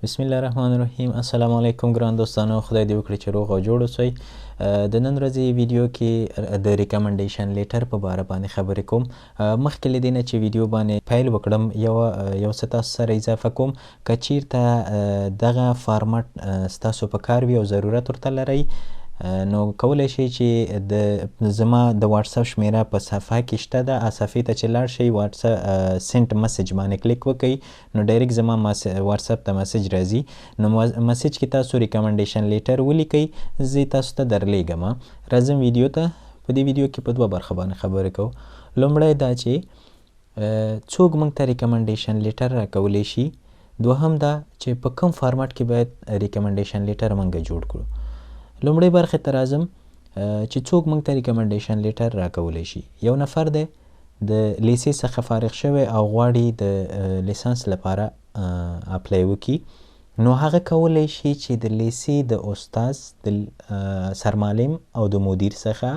بسم الله الرحمن الرحیم. السلام علیکم ګران دوستانو، خدای دې وکړي چې روغ او جوړ اوسئ. د نن ورځې ویډیو کې د recommendation letter په باره باندې خبرې کوم. مخکې له دې نه چې ویډیو باندې پیل وکړم، یو څه تاسو سره اضافه کوم. که چیرته دغه فارمټ ستاسو په کار وي او ضرورت ورته لرئ، نو کولی شئ چې د زما د واتساپ شمیره په صفحه کې شته ده، صفحې ته چې لاړ شئ، واتساپ send message باندې کلیک وکړئ، نو direct زما واتساپ ته message راځي. نو message کې تاسو recommendation letter ولیکئ، زه یې تاسو ته درلیږم. راځم ویډیو ته. په دې ویډیو کې په دوه برخه باندې خبرې کوو. لومړی دا چې څوک موږ ته recommendation letter راکولی شي، دوهم دا چې په کوم فارمټ کې باید recommendation letter موږ جوړ کړو. لومړۍ برخې ته راځم چې څوک موږ ته recommendation letter راکولی شي. یو نفر دی، د لیسې څخه فارغ شوی او غواړي د لیسانس لپاره apply وکړي، نو هغه کولی شي چې د لیسې د استاد، د سرمعلم او د مدیر څخه،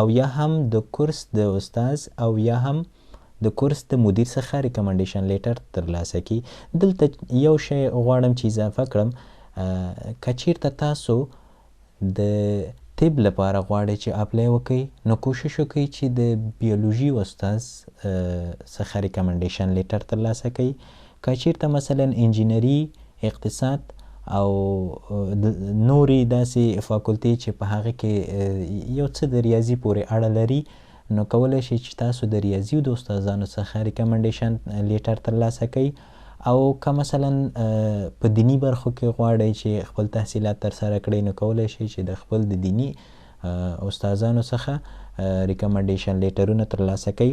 او یا هم د کورس د استاد او یا هم د کورس د مدیر څخه recommendation letter ترلاسه کړي. دلته یو شی غواړم چې اضافه کړم. که چیرته تاسو د طب لپاره غواړئ چې apply وکړئ، نو کوشش وکړئ چې د بیولوژي استاد څخه recommendation letter ترلاسه کړئ. که چیرته مثلا انجینری، اقتصاد او نورې داسې فاکولتې چې په هغه کې یو څه د ریاضي پورې اړه لري، نو کولی شئ چې تاسو د ریاضي د استادانو څخه recommendation letter ترلاسه کړئ. او که مثلا په دیني برخو کې غواړئ چې خپل تحصیلات ترسره کړئ، نو کولی شئ چې د خپل د دیني استادانو څخه recommendation letter ونه ترلاسه کړئ.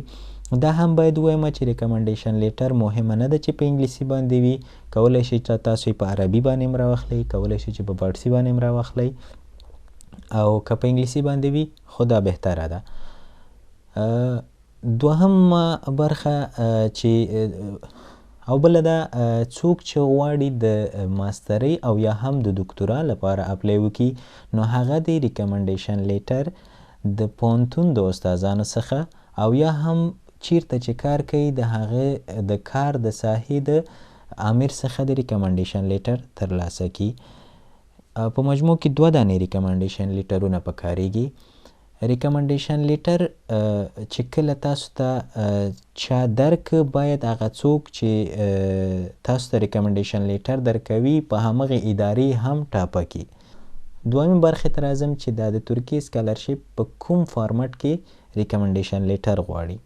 دا هم باید ووایم چې recommendation letter مهمه نه ده چې په انګلیسي باندې وي. کولی شئ چې تاسو یې په عربي باندې هم راواخلئ، کولی شئ چې په فارسي باندې هم راواخلئ، او که په انګلیسي باندې وي خو دا بهتره ده. دوهمه برخه چې او بله ده، څوک چې غواړي د ماسترۍ او یا هم د دکتورا لپاره apply وکړي، نو هغه د recommendation letter د پوهنتون د استادانو څخه او یا هم چیرته چې کار کوي د هغه د کار د ساحې د آمر څخه د recommendation letter ترلاسه کړي. په مجموع کې دوه دانې recommendation letter ونه پکارېږي. recommendation letter چې کله تاسو ته چا درک، باید هغه څوک چې تاسو ته recommendation letter درکوي په همغې ادارې هم ټاپه کړي. دوهمې برخې ته راځم چې دا د ترکیې scholarship په کوم فارمټ کې recommendation letter غواړي.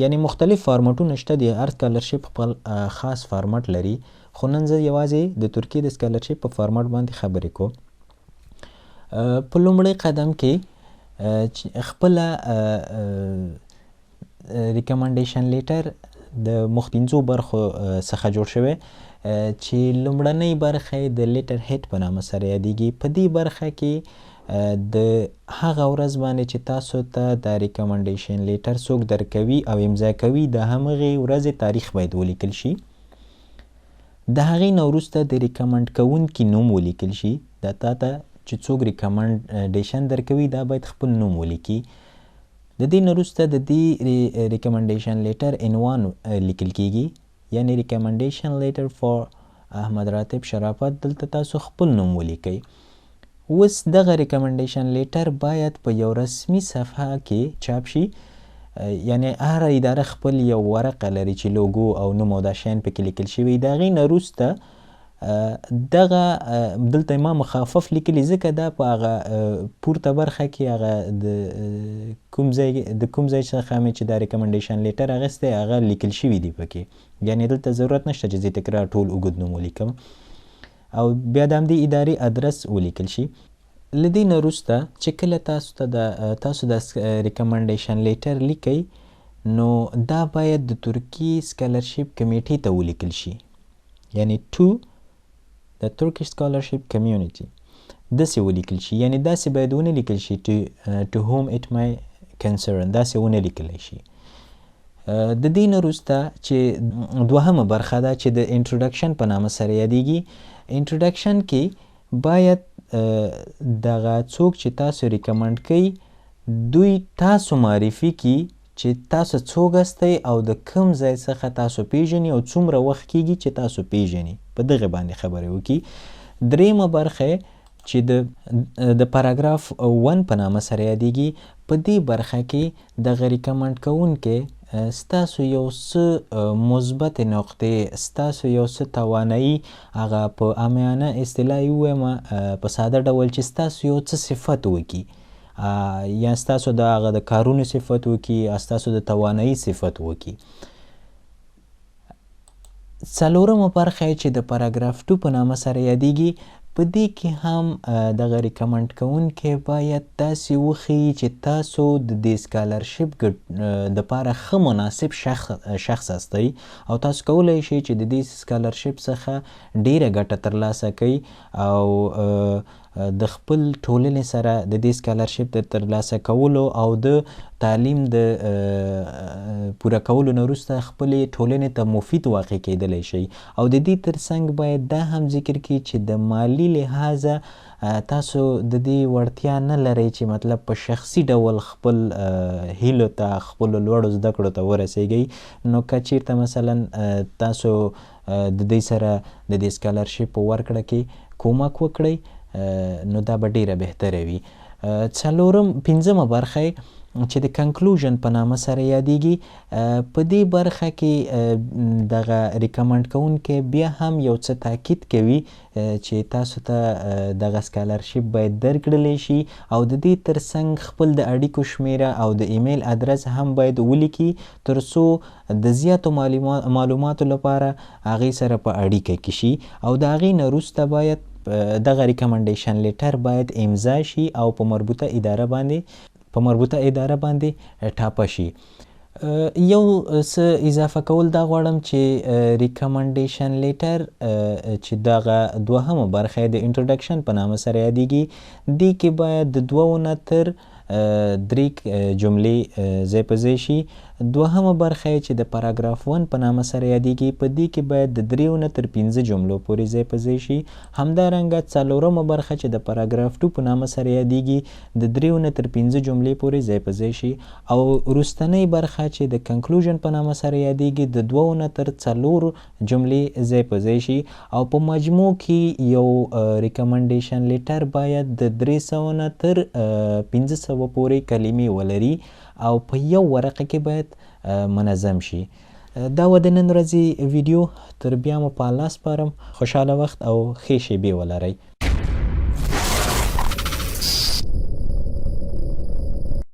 یعنی مختلف فارمټونه شته دي، هر scholarship خپل خاص فارمټ لري، خو نن زه یوازې د ترکیې د scholarship په فارمټ باندې خبرې کوم. په لومړی قدم کې خپله recommendation letter د پنځو برخو څخه جوړ شوی، چې لومړنۍ برخه یې د letter head په نامه سره یادېږي. په دې برخه کې د هغه ورځ باندې چې تاسو ته دا recommendation letter څوک درکوي او امضا کوي، د همغې ورځې تاریخ باید ولیکل شي. د هغې نه وروسته د recommend کوونکي نوم ولیکل شي. دا تا ته چې څوک recommendation درکوي دا باید خپل نوم ولیکي. د دې نه وروسته د دې recommendation letter عنوان لیکل کیږي، یعنی recommendation letter for احمد راتب شرافت. دلته تاسو خپل نوم ولیکئ. اوس دغه recommendation letter باید په یو رسمي صفحه کې چاپ شي. یعنی هره اداره خپل یو ورقه لري چې لوګو او نوم او دا شیان پکې لیکل شوي. د هغې نه وروسته دغه دلته ما مخفف لیکلي، ځکه دا په هغه پورته برخه کې هغه د کوم ځای څخه مې چې دا recommendation letter اخیستی هغه لیکل شوي دي پکې، یعنی دلته ضرورت نشته چې زه تکرار ټول اوږد نوم ولیکم. او بیا د همدې ادارې ادرس ولیکل شي. له دې نه وروسته چې کله تاسو ته تاسو د recommendation letter لیکئ، نو دا باید د ترکیې scholarship کمیټې ته ولیکل شي، یعنی to the Turkish Scholarship Community داسې ولیکل شي. یعنی داسې باید ونه لیکل شي to whom it may concern، داسې ونه لیکل شي. د دې نه وروسته چې دوهمه برخه ده چې د introduction په نامه سره یادېږي. introduction کې باید دغه څوک چې تاسو recommend کوي دوی تاسو معرفي کړي چې تاسو څوک هستئ او د کوم ځای څخه تاسو پیژني او څومره وخت کیږي چې تاسو پیژني. په دغه باندې خبرې وکړي. دریمه برخه چې د پاراګراف 1 په نامه سره یادېږي، په دې برخه کې دغه recommend کوونکی ستاسو یو څه مثبتې نقطې، ستاسو یو څه توانایي، هغه په عامیانه اصطلاح یې ووایم په ساده ډول چې ستاسو یو څه صفت وکړي، یا ستاسو د هغه د کارونو صفت وکړي، یا ستاسو د توانایي صفت وکړي. څلورمه برخه چې د پاراګراف 2 په نامه سره یادېږي، په دې کې هم دغه recommend کوونکی باید داسې وښیي چې تاسو د دې scholarship دپاره ښه مناسب شخص هستئ او تاسو کولی شئ چې د دې scholarship څخه ډیره ګټه ترلاسه کړئ او د خپل ټولنې سره د دې scholarship د ترلاسه کولو او د تعلیم د پوره کولو نه وروسته خپلې ټولنې ته مفید واقع کېدلی شئ. او د دې ترڅنګ باید دا هم ذکر کړي چې د مالي لحاظه تاسو د دې وړتیا نه لرئ چې مطلب په شخصي ډول خپل هیلو ته، خپلو لوړو زده کړو ته ورسیږئ. نو که چیرته مثلا تاسو د دې سره د دې scholarship په ورکړه کې کومک وکړئ نو دا به ډیره بهتره وي. پنځمه برخه چې د conclusion په نامه سره یادېږي، په دې برخه کې دغه recommend کوونکی بیا هم یو څه تاکید کوي چې تاسو ته دغه scholarship باید درکړلی شي او د دې ترڅنګ خپل د اړیکو شمیره او د ایمیل ادرس هم باید ولیکي تر څو د زیاتو معلوماتو لپاره هغې سره په اړیکه کې شي. او د هغې نه وروسته باید دغه recommendation letter باید امضا شي او په مربوطه اداره باندې ټاپه شي. یو څه اضافه کول دا غواړم چې recommendation letter چې دغه دوهمه برخه د introduction په نامه سره یادېږي، دې کې باید د 2 نه تر 3 جملې ځای په ځای شي. دوهمه برخه چې د پاراګراف 1 په نامه سره یادېږي، په دې کې باید د 3 نه تر 5 جملو پورې ځای په ځای شي. همدارنګه څلورمه برخه چې د پاراګراف 2 په نامه سره یادېږي، د 3 نه تر 5 جملې پورې ځای په ځای شي. او وروستنۍ برخه چې د conclusion په نامه سره یادېږي، د 2 نه تر 4 جملې ځای په ځای شي. او په مجموع کې یو recommendation letter باید د 300 نه تر 500 پورې کلمې ولري او په یو ورقه کې باید منظم شي. دا وه د نن ورځې ویډیو. تر بیا مو په الله سپارم. خوشحاله وخت او ښې شیبې ولرئ.